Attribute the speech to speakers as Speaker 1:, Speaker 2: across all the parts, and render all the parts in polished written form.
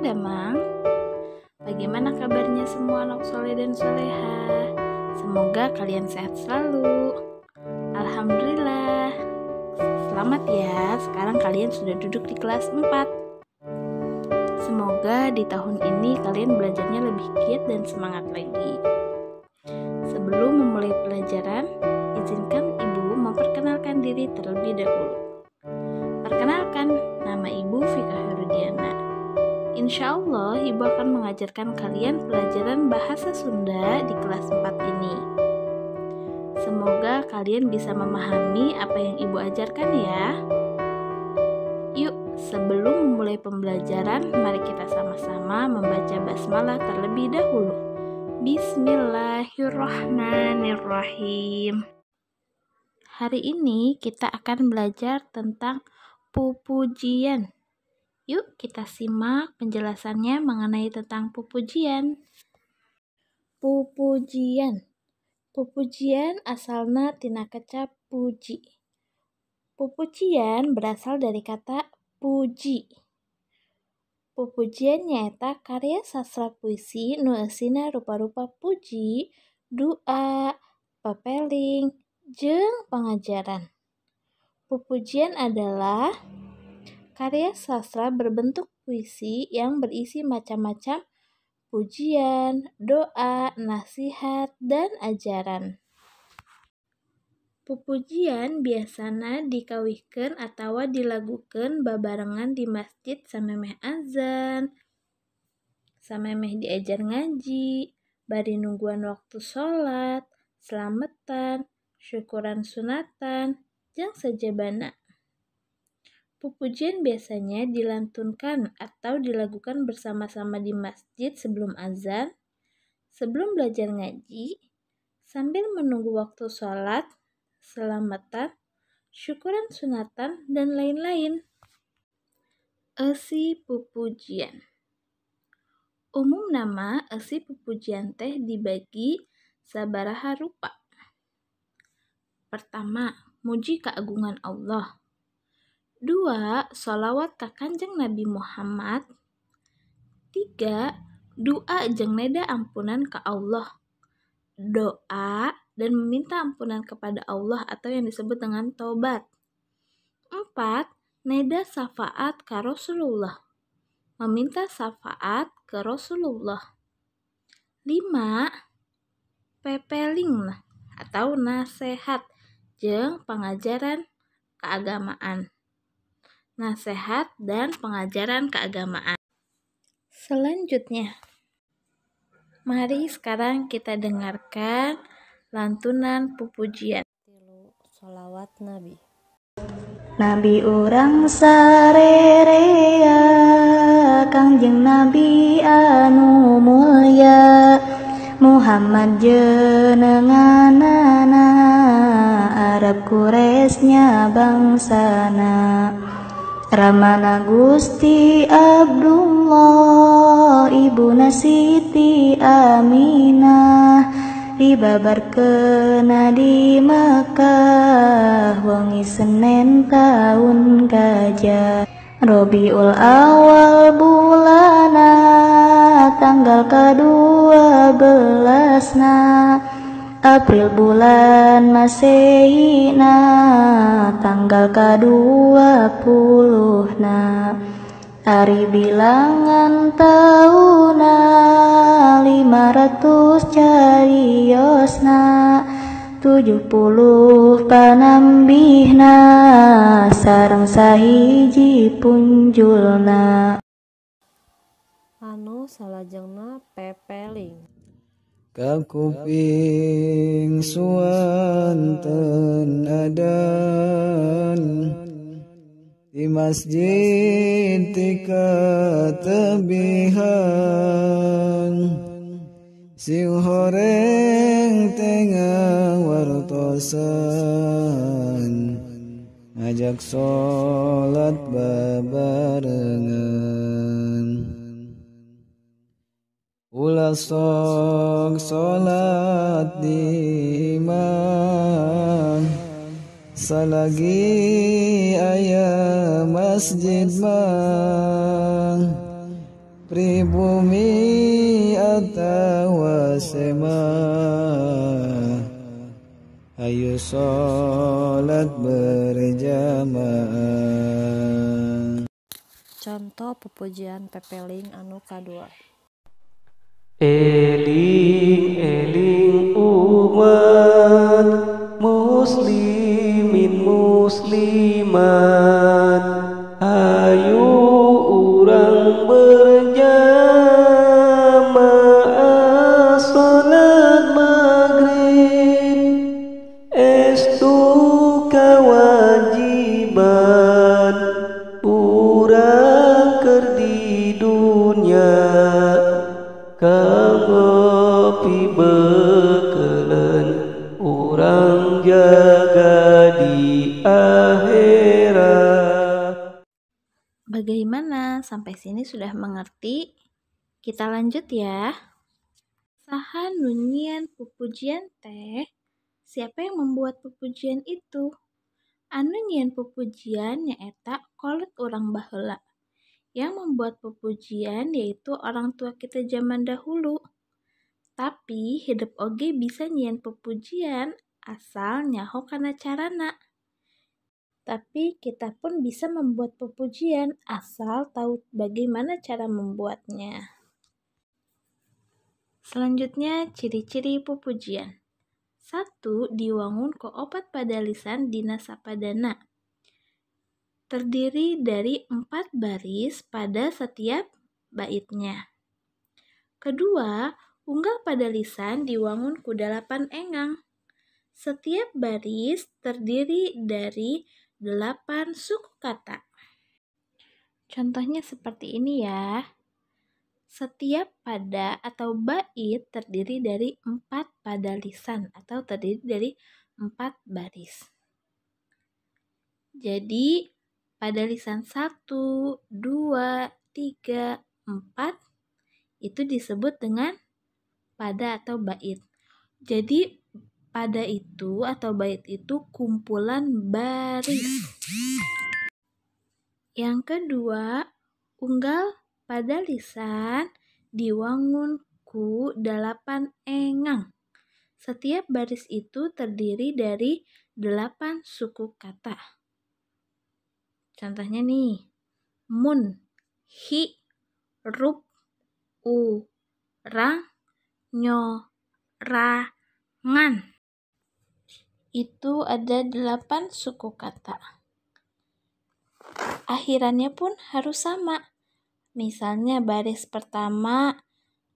Speaker 1: Damang? Bagaimana kabarnya semua anak soleh dan soleha? Semoga kalian sehat selalu. Alhamdulillah. Selamat ya, sekarang kalian sudah duduk di kelas 4. Semoga di tahun ini kalian belajarnya lebih giat dan semangat lagi. Sebelum memulai pelajaran, izinkan Ibu memperkenalkan diri terlebih dahulu. Perkenalkan, nama Ibu Fika Herudiana. Insya Allah, Ibu akan mengajarkan kalian pelajaran bahasa Sunda di kelas 4 ini. Semoga kalian bisa memahami apa yang Ibu ajarkan ya. Yuk, sebelum memulai pembelajaran, mari kita sama-sama membaca basmalah terlebih dahulu. Bismillahirrahmanirrahim. Hari ini kita akan belajar tentang pupujian. Yuk kita simak penjelasannya mengenai tentang pupujian. Pupujian. Pupujian asalna tina kecap puji. Pupujian berasal dari kata puji. Pupujian nyaeta karya sastra puisi nu eusina rupa-rupa puji, doa, papeling, jeung pangajaran. Pupujian adalah karya sastra berbentuk puisi yang berisi macam-macam pujian, doa, nasihat, dan ajaran. Pupujian biasana dikawihkeun atawa dilagukeun babarengan di masjid samemeh azan, samemeh diajar ngaji, bari nungguan waktu salat, slametan, syukuran sunatan, jeung sajabana. Pupujian biasanya dilantunkan atau dilakukan bersama-sama di masjid sebelum azan, sebelum belajar ngaji, sambil menunggu waktu sholat, selamatan, syukuran sunatan, dan lain-lain. Eusi pupujian. Umum nama eusi pupujian teh dibagi sabaraha rupa. Pertama, muji keagungan Allah. 2. Sholawat ka Kanjeng Nabi Muhammad. 3. Doa jeung neda ampunan ka Allah. Doa dan meminta ampunan kepada Allah atau yang disebut dengan tobat. 4. Neda syafaat ka Rasulullah. Meminta syafaat ke Rasulullah. 5. Pepeling atau nasihat jeung pengajaran keagamaan. Nasihat dan pengajaran keagamaan. Selanjutnya, mari sekarang kita dengarkan lantunan pupujian.
Speaker 2: Sholawat Nabi.
Speaker 3: Nabi urang sarerea, Kangjeng Nabi anu mulya, Muhammad jenenganana, Arab Quraisy bangsana. Ramana Gusti Abdullah, ibuna Siti Aminah, dibabarkeun di Makkah wengi Senin taun gajah. Robiul Awal bulana, tanggal ke-12na, April bulan Masehina, tanggal ke-20na, ari bilangan tauna 500 cariosna, 70 panambihna, sareng sahiji punjulna.
Speaker 2: Anu salajengna pepeling.
Speaker 4: Kakuping suanten adan di masjid tika tebihan, siu horeng tengah wartosan ngajak sholat babarengan. Ulah sok sholat di imah, salagi aya masjid mah, Pribumi atawa sema, ayo salat berjamaah.
Speaker 2: Contoh pupujian pepeling anu kadua.
Speaker 5: Eling eling umat muslimin muslimat, ayo urang berjamaah salat maghrib, estu kewajiban urang keur di dunya, kanggo pibekeleun urang jaga di akhirat.
Speaker 1: Bagaimana? Sampai sini sudah mengerti? Kita lanjut ya. Saha nu nyieun pupujian teh? Siapa yang membuat pupujian itu? Anu nyieun pupujian nyaeta kolot urang baheula. Yang membuat pupujian yaitu orang tua kita zaman dahulu. Tapi hidup oge bisa nyieun pupujian asal nyaho kana carana. Tapi kita pun bisa membuat pupujian asal tahu bagaimana cara membuatnya. Selanjutnya, ciri-ciri pupujian. 1. Diwangun ku opat padalisan dina sapadana. Terdiri dari 4 baris pada setiap baitnya. Kedua, unggal padalisan diwangun ku 8 engang. Setiap baris terdiri dari 8 suku kata. Contohnya seperti ini ya. Setiap pada atau bait terdiri dari 4 padalisan atau terdiri dari 4 baris. Jadi, padalisan 1, 2, 3, 4 itu disebut dengan pada atau bait. Jadi, pada itu atau bait itu kumpulan baris. Yang kedua, unggal padalisan diwangun ku 8 engang. Setiap baris itu terdiri dari 8 suku kata. Contohnya nih, mun, hi, rup, u, rang, nyo, ra, ngan. Itu ada 8 suku kata. Akhirannya pun harus sama. Misalnya baris pertama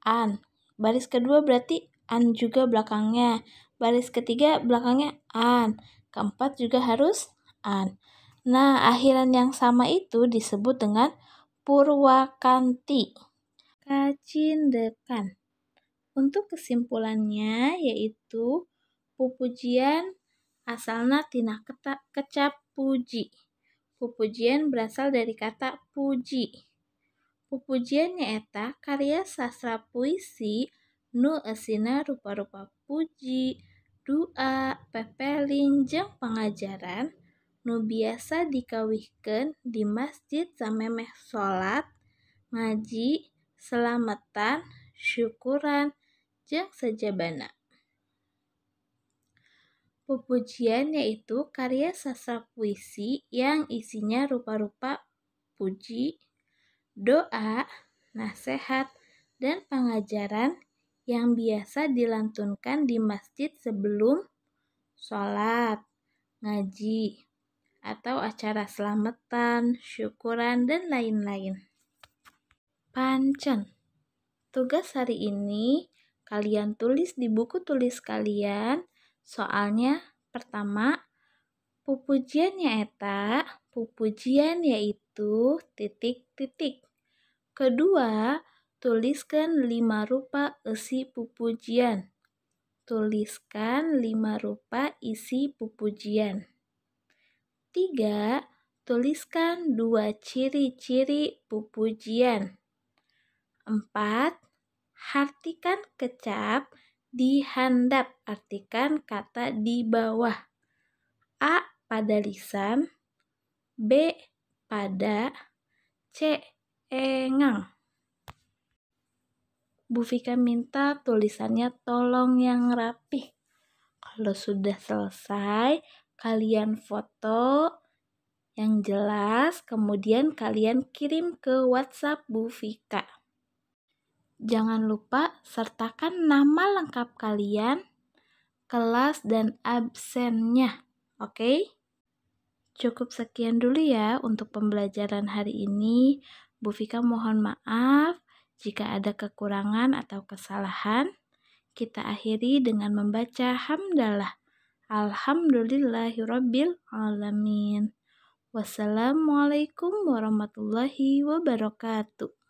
Speaker 1: an, baris kedua berarti an juga belakangnya, baris ketiga belakangnya an, keempat juga harus an. Nah, akhiran yang sama itu disebut dengan purwakanti. Kacindekan. Untuk kesimpulannya yaitu pupujian asalna tina kecap puji. Pupujian berasal dari kata puji. Pupujian nyaeta karya sastra puisi nu eusina rupa-rupa puji, doa, pepeling jeung pangajaran nu biasa dikawihkeun di masjid samemeh salat, ngaji, selametan, syukuran, jeung sajabana. Pupujian yaitu karya sastra puisi yang isinya rupa-rupa puji, doa, nasihat, dan pengajaran yang biasa dilantunkan di masjid sebelum sholat, ngaji, atau acara selamatan, syukuran, dan lain-lain. Pancen. Tugas hari ini kalian tulis di buku tulis kalian. Soalnya pertama, pupujian nyaeta, pupujian yaitu titik-titik. Kedua, tuliskan 5 rupa isi pupujian. Tuliskan 5 rupa isi pupujian. 3, tuliskan 2 ciri-ciri pupujian. 4, artikan kecap di handap, artikan kata di bawah. A pada lisan, B pada, C engang. Bu Fika minta tulisannya tolong yang rapih. Kalau sudah selesai, kalian foto yang jelas, kemudian kalian kirim ke WhatsApp Bu Fika. Jangan lupa sertakan nama lengkap kalian, kelas, dan absennya. Oke? Cukup sekian dulu ya untuk pembelajaran hari ini. Bu Fika mohon maaf jika ada kekurangan atau kesalahan. Kita akhiri dengan membaca hamdalah. Alhamdulillahirabbil alamin. Wassalamualaikum warahmatullahi wabarakatuh.